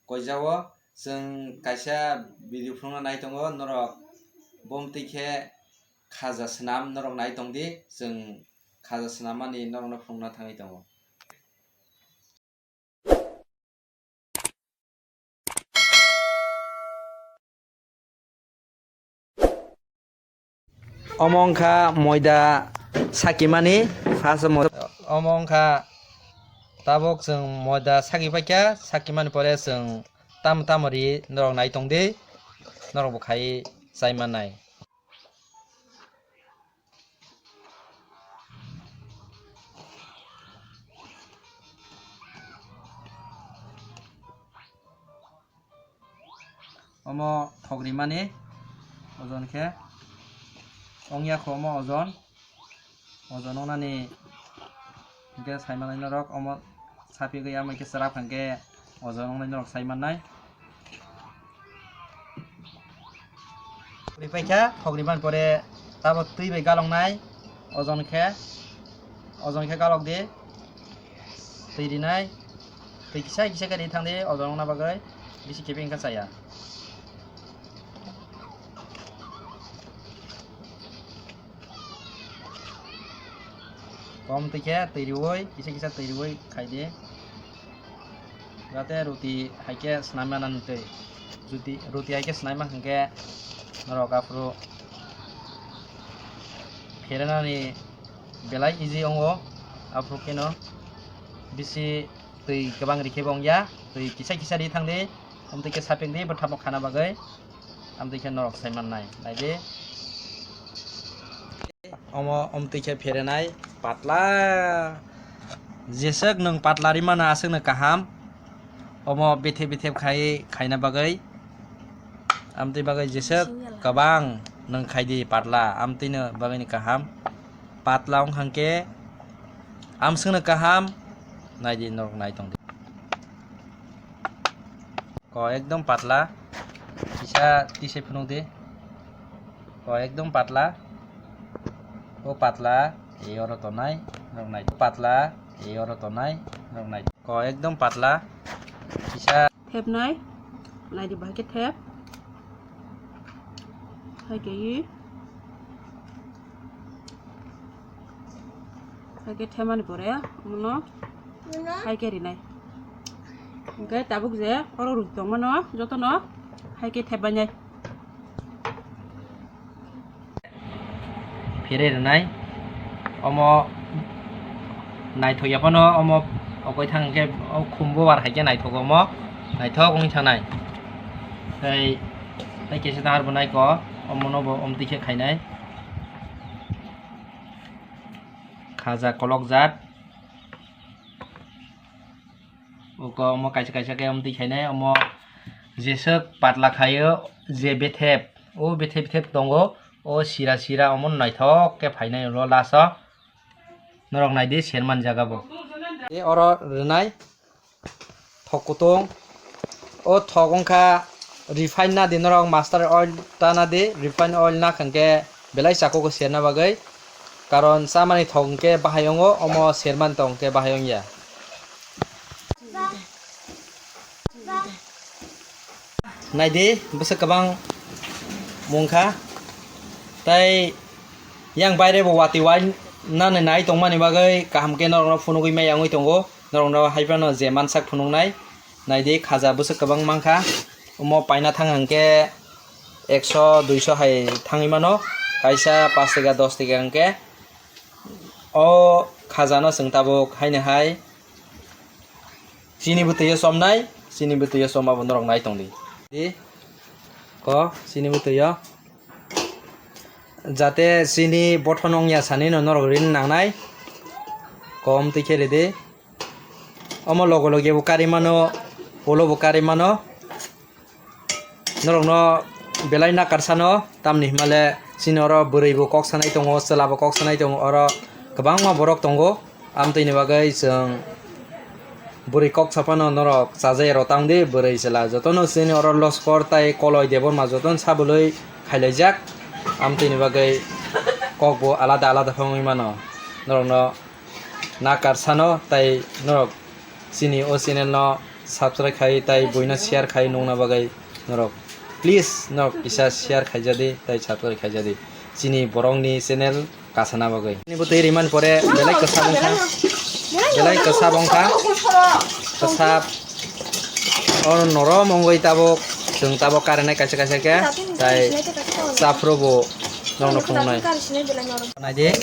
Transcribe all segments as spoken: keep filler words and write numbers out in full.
Koijao chwng kaisa video phunukna nai tongo, norok bomtwi khe khaja swnam norok nai tong di, chwng khaja swnammani norokno phunukna thangwi tongo. Omo wngkha moida sakimani, first mo-, omo wngkha tabuk chwng moida saki paikha, sakimani pore chwng tamo tamo ri norok nai tong di, norok bo khai chai mannai. Omo thok rimani ojon khe ongya kho omo ojon, ojon ongnani hwnkhe sai manai norok omo sapigwi ama khe chwrap hwnkhe ojon ongnai norok sai mannai. Ripai kha, thok riman pore tabo twi bai galoknai, ojon khe, ojon khe galok di, twi rinai, twi kisa kisa khe ri thang di, ojon ongna bagwi bisi kebeng kha chaya. Kom twi khe twi riwi, kisa kisa twi riwi khai di. Jate ruti hai khe swnai mano twi. Ruti, ruti hai khe swnai ma hwnkhe norok aphuru pherenani belai easy wngo. Aphuru kheno bisi twi kwbang ri khe bo wngya. Twi kisa kisa ri thang di. Omtwi khe sapik di bwthamo khana bagwi. Amtwi khe norok sai mannai, nai di. Omo omtwi khe pherenai patla. Jeswk nwng patla ri mano aswkno kaham. Omo bethe bethe khai khaina bagwi. Amtwi bagwi jeswk kwbang nwng khai di patla. Amtwino bagwini kaham. Patla wngkha khe amswkno kaham. Nai di, norok nai tong di. Ko ekdom patla. Kisa tisai phunuk di. Ko ekdom patla. O patla, e oro tonai, norok nai. Patla, e oro tonai, norok nai. Ko ekdom patla. Kisa thepnai, nai di bahai khe thep. Hai khe i. Hai khe thepmani pore, omono hai khe rinai. Hwnkhe tabuk je oro ruk tongmano jotono hai khe thepbainai. Phere rinai. Omo naithok ya phano, omo okoi thang khe o khumbo bar hai khe naithok omo. Naithok wng thanai. Tei, tei kisa dahar bo nai ko, omono bo omtwi khe khainai. Khaja kolok jat. Uko omo kaisa kaisa khe omtwi khainai, omo jeswk patla khaio, je bethep, o bethep bethep tongo, o sira sira omo naithok khe phainai ulo last o. Norok nai di, serman jaga bo. E oro rwnai. Thok kutung. O thok wngkha refine na di norok, mustard oil ta na di, refine oil na khankhe belai chakhugo serna bagwi. Karon chamani thok hwnkhe bahai wngo, omo sermani thok hwnkhe bahai wngya. Nai di, bwswk kwbang mungkha. Tai yang baire bo watwi wai nani nai tongmani bagwi kaham khe norokno phunugwi maya wngwi tongo. Norokno hai phano je mansak phunuknai, nai di, khaja bwswk kwbang mankha. Omo paina thang hwnkhe ekso duiso hai thangwi mano, kaisa pash taka dos taka hwnkhe. O khajano chwng tabuk haino hai chini bwtwi o chomnai, chini bwtwi o choma bo norok nai tong di. Di, ko chini bwtwi o. Jate chini bothon wngya sanino norok rini nangnai. Kom twi khe ridi. Omo logo logi bo kari mano, ulo bo kari mano. Norokno belai nakar sano, tamni himale chini oro bwrwi bo kok sanai tongo, chwla bo kok sanai tongo, oro kwbangma borok tongo. Amtwini bagwi chwng bwrwi kok saphano norok chajai rw tang di, bwrwi chwla jotono chini oro Loskor tai Koloi Debbarma jotono sabwlwi khailaijak. Amtwini bagwi kokbo alada alada wngwi mano. Norokno nakar sano tai norok chini o channel no Subscribe khai tai buino share khai nongna bagwi norok. Please norok kisa share khaijadi tai subscribe khaijadi. Chini borokni channel kasana bagwi. Ni bwtwi rimani pore belai kwsa bongkha. Belai kwsa bongkha. Kwsa. Oro norom wngwi tabuk. Chwng tabuk karinai kaisa kaisa khe. Tai chaphuru bo norokno phunuknai. Naidi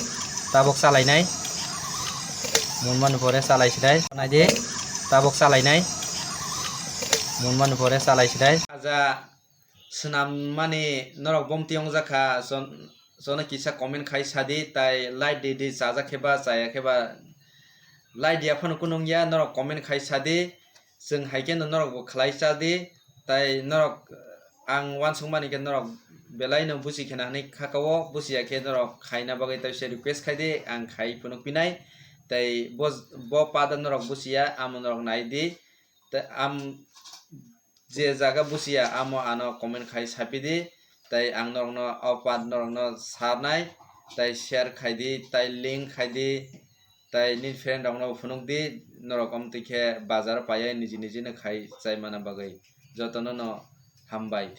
tabuk salainai. Munmani pore salai sinai. Naidi tabuk salainai. Munmani pore salai sinai. Aja swnam mani norok bomti wngjak kha, jon-, jono kisa comment khai sadi, tai light di di chajak khe ba chaya khe ba, light ya phano kunung ya, norok comment khai sadi, chwng hai khe no norok bo khlai chadi, tai norok ang uansuk mani khe norok belai no busi khena hinwi kha ka o, busi ya khe norok khaina bagwi tai se request khai di, ang khai phunuk pinai, tai bo, bo pada norok busi ya, amo norok nai di, tai am, je jaga busiya amo ano comment khai sapidi, tai ang norokno o part norokno sarnai, tai share khaidi, tai link khaidi, tai nini friend rokno phunukdi, norok omtwi khe bazar paiya niji niji no khai chai mana bagwi. Jotono no hambai.